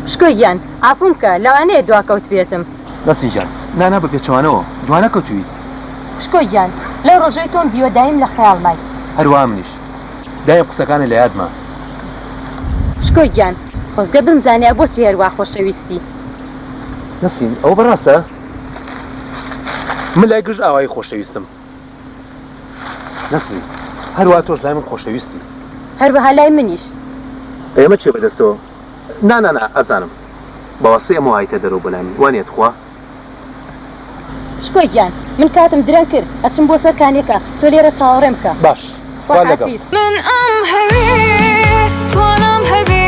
شکۆ گیان، عەفووم بکە، لەوانەیە دواکەوتبێتم. نەسرین گیان، نا نا بە پێچەوانەوە، دوانەکەوتوویت. شکۆ گیان، لەو ڕۆژەی تۆم دیوە دایم لە خەیاڵمای. هەروا منیش. دایم قسەکانت لە یادمە. شکۆ گیان، خۆزگە بمزانیا بۆچی هەروا خۆشەویستی. نەسرین، ئەوە بەڕاستە؟ من لای گشت ئاوایی خۆشەویستم. نەسرین، هەروا تۆش لای من خۆشەویستی. هەروەها لای منیش. ئەی ئەمە چیە بەدەستەوە؟ نا نا نا ئەزانم. بەواسطەی ئەمەوە هایتە دەرەوە بۆ لای من وانیە تخوا؟ شکۆ گیان من کاتم درەنگ کرد ئەچم بۆ سەر کانیەکە تۆ لێرە چاوەڕێم بکە. باش خوا خوا لەگەڵ. حافیز. من ئەمهەوێ توانام هەبێ.